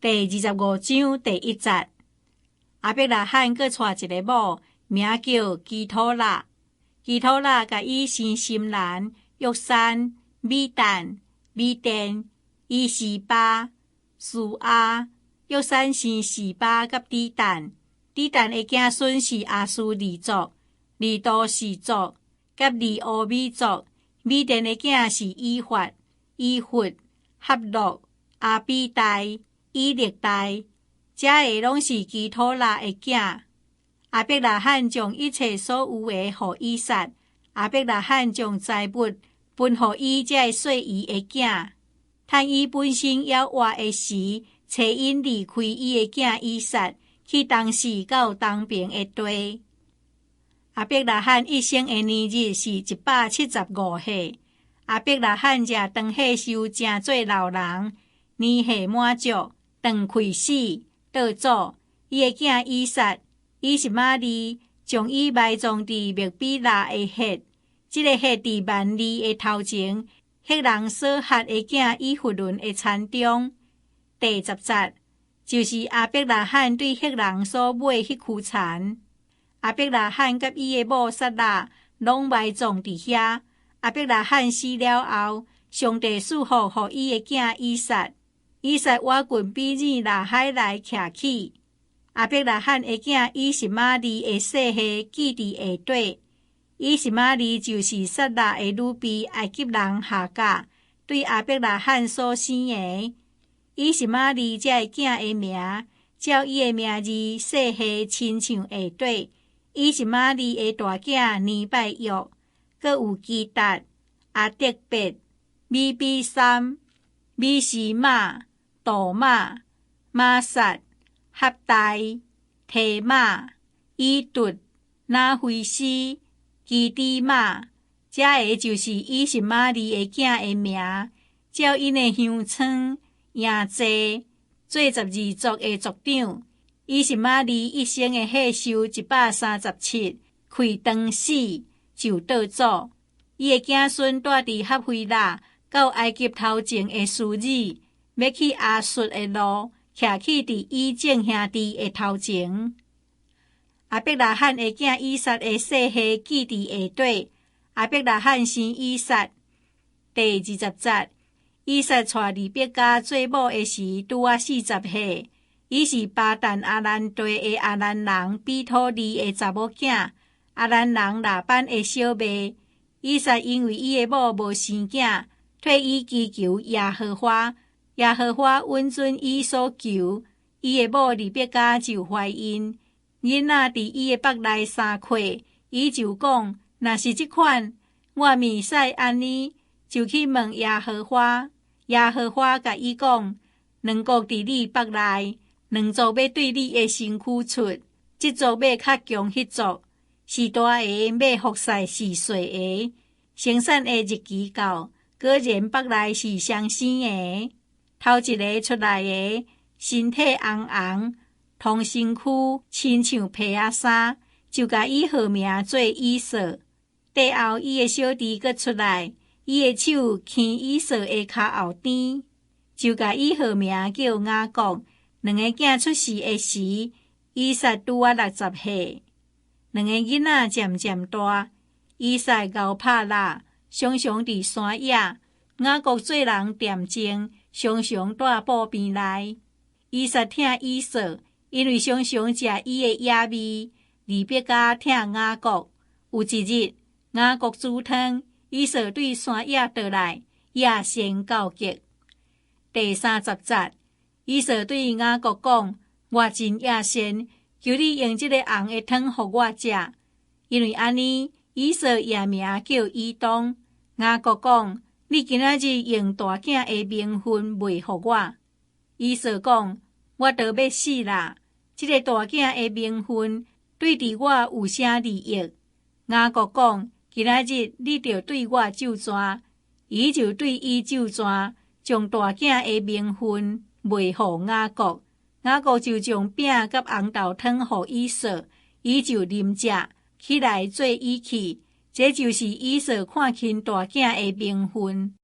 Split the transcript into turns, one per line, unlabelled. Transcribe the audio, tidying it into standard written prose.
第25章第1節，亞伯拉罕閣娶一个某，名叫基土辣。基土辣共伊生深蘭、約珊、米旦、米甸、以示巴、書亞。約珊生示巴佮底但，底但的子孫是亞書利族、利都示族佮利烏米族。米甸的囝是以法、以弗、哈諾、亞比代、以勒大，這个攏是基土辣的囝。亞伯拉罕將一切所有的予以撒。亞伯拉罕將財物分予伊這个細姨的囝。趁伊本身猶活的時，差𪜶離開伊的囝以撒，去東勢到東爿的地。亞伯拉罕一生的年日是175歲。亞伯拉罕食長歲壽，成做老人，年歲滿足，斷氣死，倒祖。伊的囝以撒，以實瑪利將伊埋葬佇麥比拉的穴，這个穴佇幔利的頭前，赫人瑣哈的囝以弗崙的田中。第10節，就是亞伯拉罕對赫人所買彼區田。亞伯拉罕佮伊的某撒拉攏埋葬佇遐。亞伯拉罕死了後，上帝賜福予伊的囝以撒。以撒倚近比珥喇海萊徛起。亞伯拉罕的囝以實瑪利的細歲記佇下底。以實瑪利就是撒拉的女婢埃及人夏甲對亞伯拉罕所生的。以實瑪利這个囝的名，照伊的名字細歲親像下底。以實瑪利的大囝尼拜約，閣有基達、亞得別、米比參、米示瑪、杜瑪、瑪撒、哈大、提瑪、以突、拿非斯、基底馬，這个就是以實瑪利的囝的名，照𪜶的鄉村、營寨，做12族的族長。以實瑪利一生的歲壽137，氣斷死就倒祖。伊的子孫住佇哈腓喇到埃及頭前的書珥，欲去亞述的路，徛起佇以眾兄弟的頭前。亞伯拉罕的囝以撒的細歲記佇下底。亞伯拉罕生以撒。第20節，以撒娶利百加做某的時，拄仔40歲。伊是巴旦亞蘭地的亞蘭人彼土利的查某囝，亞蘭人拉班的小妹。以撒因為伊的某無生囝，替伊祈求耶和華，耶和華允准伊所求，伊的某利百加就懷孕。囡仔佇伊的腹內3塊，伊就講：若是這款，我毋使按呢，就去問耶和華。耶和華共伊講：兩國佇你腹內，兩族欲對你的身軀出，這族欲較強彼族，是大个欲服侍是細个。生產的日期到，果然腹內是雙生的。頭一个出來的，身體紅紅，通身軀親像皮仔衫，就共伊號名做以掃。綴後伊的小弟閣出來，伊的手牽以掃的跤後邊，就共伊號名叫雅各。兩个囝出世的時，以撒拄仔60歲。兩个囡仔漸漸大，以撒𠢕拍獵，常常佇山野；雅各做人恬靜，常常蹛布棚內。以撒疼以掃，因為常常食伊的野味。利百加疼雅各。有一日，雅各煮湯，以掃對山野倒來，野性告急。第30節，以掃對雅各講：我真野饞，求你用這个紅的湯予我食。因為按呢，以掃掖名叫以東。雅各講：你今仔日用大囝的名分賣予我。以掃講：我都欲死啦！這个大囝的名分對佇我有啥利益？雅各講：今仔日你著對我咒詛。伊就對伊咒詛，將大囝的名分賣予雅各。雅各就將餅佮紅豆湯予以掃，伊就啉食，起來做椅去。這就是以掃看輕大囝的名分。